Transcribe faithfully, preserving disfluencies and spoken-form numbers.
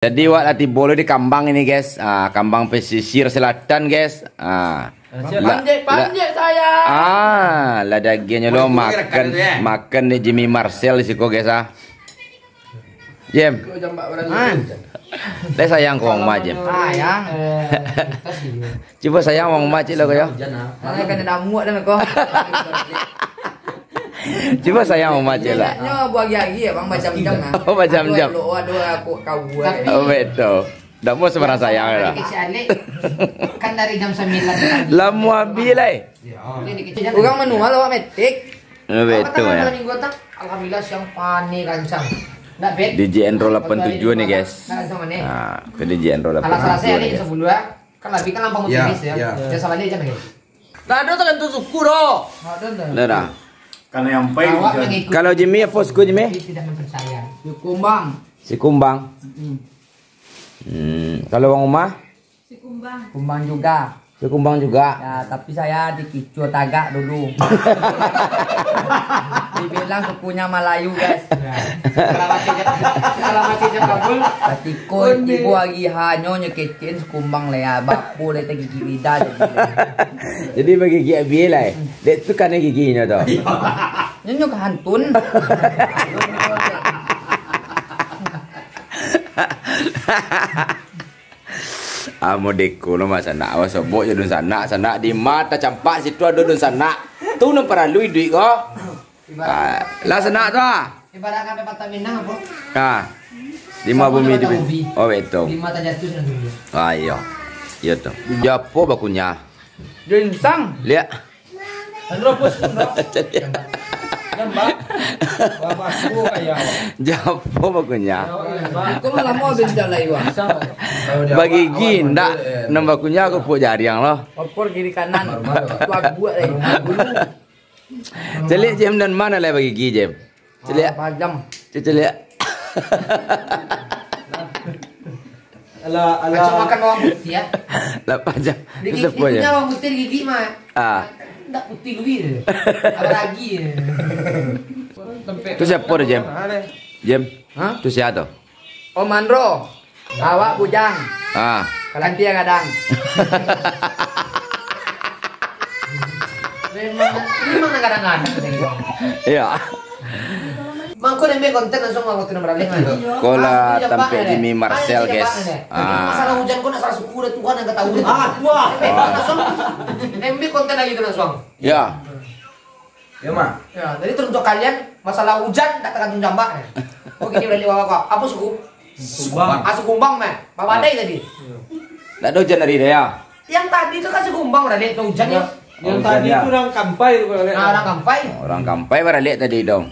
Jadi, wak lah tibo lo di kambang ini, guys. Ah, kambang pesisir selatan, guys. Ah. Panjek, panjek, sayang. Ah, lah dagiangnyo lo makan, makan di Jimmy Marcel di siko, guys, ah. Jem. Dek sayang ka Wang Uma, Jem. Sayang. Cubo sayang Wang Uma ciek lah ko yo. Kena damuak dah ko. Cubo sayang Wang Uma ciek lah. Nyo buah agi-agi ya, Bang, bajam-jam nah. Oh, bajam-jam. Aduh, aduh, aku kau buat. Oh, betul. Dak mau sembarang sayang lah. Kecil Alek, kan dari jam sembilan. Lamo abih lai. Urang manual awak metik. Betul ya. Minggu datang, alhamdulillah siang panih kancang. Ndak bed. D J Enro lapan tujuh ni, guys. Nah, ke D J Enro lapan tujuh ni, guys. Sepuluh ah. Kan lebih kan lampang optimis ya. Biasa balik aja lagi. Tak ada tergantung suku doh. Ada dah. Dah dah. Kalau yang pai kalau Jimmy apa suku Jimmy? Tidak mempercaya. Sikumbang. Sikumbang. Hmm. Kalau Wang Uma? Sikumbang. Kumbang juga. Sikumbang juga. Ya, tapi saya dikicuah tagak dulu. Dibilang sukunya Malayu, guys. Kalau masih jam, kalau masih jam kabul. Katiko ibu hari hanyo nyo kecen Sikumbang lah ya, bapo lah tagigi lidah jadi. Jadi bagigi abih lah. Dek tu kan giginyo tu. Nyo nyo kahantun. Amo deko lo mah sanak, awak sobok jo dunsanak, sanak di ma tacampak situ ado dunsanak. Tu nan paralu iduik ko. Ah, lah sanak tu ah. Ibarat kata patah Minang apa? Ah. Di ma bumi di. Oh, betul. Di ma tajatuh sinan dulu. Ah, iyo. Iyo tu. Japo bakunyah. Ginsang. Liak. Andro pus, Andro. Nambah. Wah, bagus, kayak. Japo bakunyah. Kau malah mau benda lai, wah. Bagigi ndak, nan bakunyah ko puk jariang lo. Opor kiri kanan. Baru-baru. Tuak buat lai. Celiak Jem, nan ma lai bagigi, Jem? Celiak. Ah, pajam. Celiak. Alah, alah. Macam makan bawang putih, ya. Lah pajam. Dikit-dikit punya bawang putih gigi mah. Ah. Ndak putih lui tu. Apa lagi? Tu siapa tu, Jem? Jem. Hah? Tu siapa tu? Om Andro. Awak bujang. Ah. Kalanti yang gadang. Memang, memang nak gadang-gadang tadi, Bang. Iya. Mangko nembek konten langsung waktu nak beralih, kan? Kola tampek Jimmy Marcel, guys. Ah. Masalah hujan kau nak salah suku dah, Tuhan yang ketahui. Ah, wah. Langsung nembek konten lagi tu langsung. Ya. Ya, mah. Ya, jadi teruntuk kalian, masalah hujan tak tergantung jambak, ya. Oh, gini beralih bawa kau. Apa suku? Sumbang. Ah, Sikumbang, mah. Bapak Adai tadi. Tak ada hujan hari dah, ya? Yang tadi tu kan Sikumbang beralih, tu hujan, ya. Yang tadi tu orang Kampai tu, kalau lihat. Ah, orang Kampai. Orang Kampai beralih tadi dong.